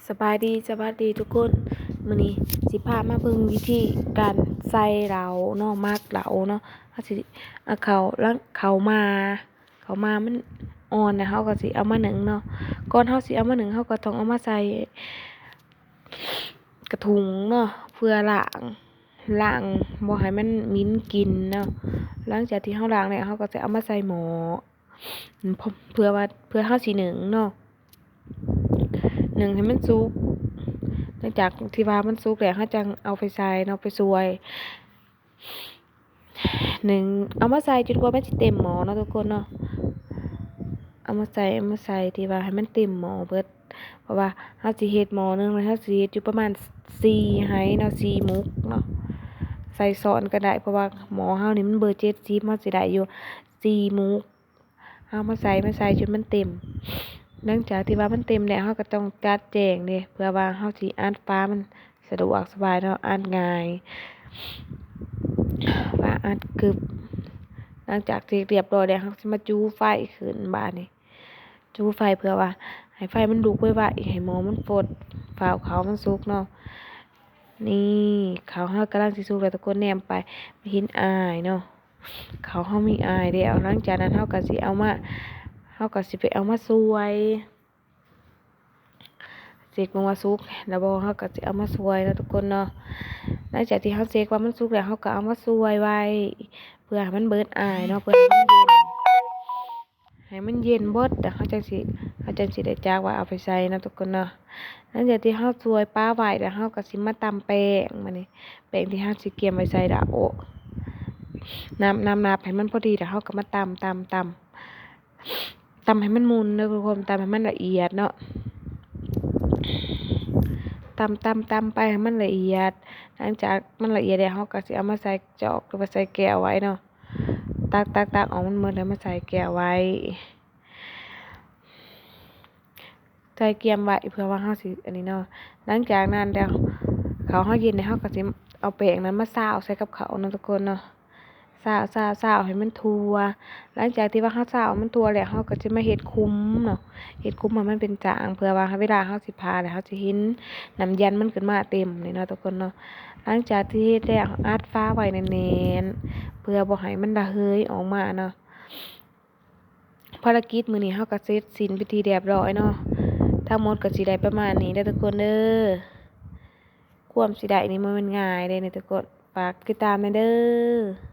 ສະບາຍດີ ສະຫວັດດີທຸກຄົນ. ມື້ນີ້ຊິພາມາເບິ່ງວິທີການໃສ່ເຫຼົ້າເນາະ ໝັກເຫຼົ້າເນາະ. ເຮົາຊິເອົາເຂົ້າ ເຂົ້າໝາ ເຂົ້າໝາມັນອ່ອນແລ້ວ ເຮົາກໍຊິເອົາມາໜຶ້ງເນາະ. ກ່ອນເຮົາຊິເອົາມາໜຶ້ງ ເຮົາກໍຕ້ອງເອົາມາໃສ່ກະທຸງເນາະ ເພື່ອລ້າງ ລ້າງບໍ່ໃຫ້ມັນໝິ່ນກິ່ນເນາະ. ຫຼັງຈາກທີ່ເຮົາລ້າງແລ້ວ ເຮົາກໍຈະເອົາມາໃສ່ໝໍ້ ເພື່ອວ່າ ເພື່ອເຮົາຊິໜຶ້ງເນາະ ໜຶ້ງໃຫ້ມັນສຸກ. ຫຼັງຈາກທີ່ວ່າມັນສຸກແລ້ວ ເຮົາຈັ່ງເອົາໄປໃສ່ເນາະ ໄປສ່ວຍ ໜຶ້ງ ເອົາມາໃສ່ຈົນກວ່າມັນຊິເຕັມໝໍ້ເນາະທຸກຄົນເນາະ. ເອົາມາໃສ່ ເອົາມາໃສ່ທີ່ວ່າໃຫ້ມັນເຕັມໝໍ້ເບິດ ເພາະວ່າເຮົາຊິເຮັດໝໍ້ໜຶ່ງ ແລ້ວເຮົາຊິເຮັດຢູ່ປະມານສີ່ໄຫເນາະ ສີ່ໝຸກເນາະ. ໃສ່ຊ້ອນກໍໄດ້ ເພາະວ່າໝໍ້ເຮົານີ້ມັນເບີເຈັດສິບ ເຮົາຊິໄດ້ຢູ່ສີ່ໝຸກ. ເຮົາມາໃສ່ ມາໃສ່ຈົນມັນເຕັມ. ຫຼັງຈາກທີ່ວ່າມັນເຕັມແລ້ວ ເຮົາກໍຕ້ອງຈັດແຈງເດ້ ເພື່ອວ່າເຮົາຊິອັດຝາມັນສະດວກສະບາຍເນາະ ອັດງ່າຍ ຝາອັດກຶບ. ຫຼັງຈາກທີ່ຮຽບຮ້ອຍແລ້ວ ເຮົາກໍຊິມາຈູ່ໄຟຂຶ້ນບາດນີ້ ຈູ່ໄຟເພື່ອວ່າໃຫ້ໄຟມັນລຸກໄວໆ ໃຫ້ໝໍ້ມັນຟົດ ຟ້າວເຂົ້າມັນສຸກເນາະ. ນີ້ ເຂົ້າເຮົາກຳລັງຊິສຸກແລ້ວ ທຸກຄົນແນມໄປ ເຫັນອາຍເນາະ ເຂົ້າເຮົາມີອາຍແລ້ວ. ຫຼັງຈາກນັ້ນເຮົາກໍຊິເອົາມາ ເຮົາກໍຊິໄປເອົາມາສ່ວຍ ເຊັກເບິ່ງວ່າສຸກແລ້ວບໍ່ ເຮົາກໍຊິເອົາມາສ່ວຍເນາະທຸກຄົນເນາະ. ຫຼັງຈາກທີ່ເຮົາເຊັກວ່າມັນສຸກແລ້ວ ເຮົາກໍເອົາມາສ່ວຍໄວ້ ເພື່ອໃຫ້ມັນເບີດອາຍເນາະ ເພື່ອໃຫ້ມັນເຢັນ ໃຫ້ມັນເຢັນເບິດ ແລ້ວເຮົາຈັ່ງຊິ ເຮົາຈັ່ງຊິໄດ້ຈັກວ່າເອົາໄປໃສ່ເນາະທຸກຄົນເນາະ. ຫຼັງຈາກທີ່ເຮົາສ່ວຍປະໄວ້ແລ້ວ ເຮົາກໍຊິມາຕຳແປ້ງ ບາດນີ້ ແປ້ງທີ່ເຮົາຊິກຽມໄວ້ໃສ່ດາໂອ ນັບໆໆ ໃຫ້ມັນພໍດີ ແລ້ວເຮົາກໍມາຕຳ ຕຳ ຕຳ ຕຳໃຫ້ມັນໝຸ່ນເດີທຸກຄົນ ຕຳໃຫ້ມັນລະອຽດເນາະ ຕຳ ຕຳ ຕຳໄປໃຫ້ມັນລະອຽດ. ຫຼັງຈາກມັນລະອຽດແລ້ວ ເຮົາກໍຊິເອົາມາໃສ່ຈອກ ຫຼືວ່າໃສ່ແກ້ວໄວ້ເນາະ ຕັກ ຕັກ ຕັກອອກມັນໝົດ ແລ້ວມາໃສ່ແກ້ວໄວ້ ໃສ່ກຽມໄວ້ ເພື່ອວ່າເຮົາຊິອັນນີ້ເນາະ. ຫຼັງຈາກນັ້ນແລ້ວ ເຂົ້າເຮົາເຢັນແລ້ວ ເຮົາກໍຊິເອົາແປ້ງນັ້ນມາຊາວໃສ່ກັບເຂົ້າເນາະທຸກຄົນເນາະ ຊາວ ຊາວ ຊາວໃຫ້ມັນທົ່ວ. ຫຼັງຈາກທີ່ວ່າເຮົາຊາວມັນທົ່ວແລ້ວ ເຮົາກໍຈະມາເຮັດຂຸມເນາະ ເຮັດຂຸມໃຫ້ມັນເປັນຈ້າງ ເພື່ອວ່າເວລາເຮົາຊິຜ່າແລ້ວ ເຮົາຊິເຫັນນ້ຳຢັນມັນຂຶ້ນມາເຕັມນີ້ເນາະທຸກຄົນເນາະ. ຫຼັງຈາກທີ່ເຮັດແລ້ວ ອັດຝາໄວ້ແໜ້ນໆ ເພື່ອບໍ່ໃຫ້ມັນລະເຫີຍອອກມາເນາະ. ພາລະກິດມື້ນີ້ເຮົາກໍເສັດສິ້ນເປັນທີ່ຮຽບຮ້ອຍເນາະ. ທັງໝົດກໍຊິໄດ້ປະມານນີ້ເດີທຸກຄົນເດີ. ຄວາມຊິໄດ້ນີ້ບໍ່ແມ່ນງ່າຍເດ້ນີ້ທຸກຄົນ. ຝາກຕິດຕາມແດ່ເດີ.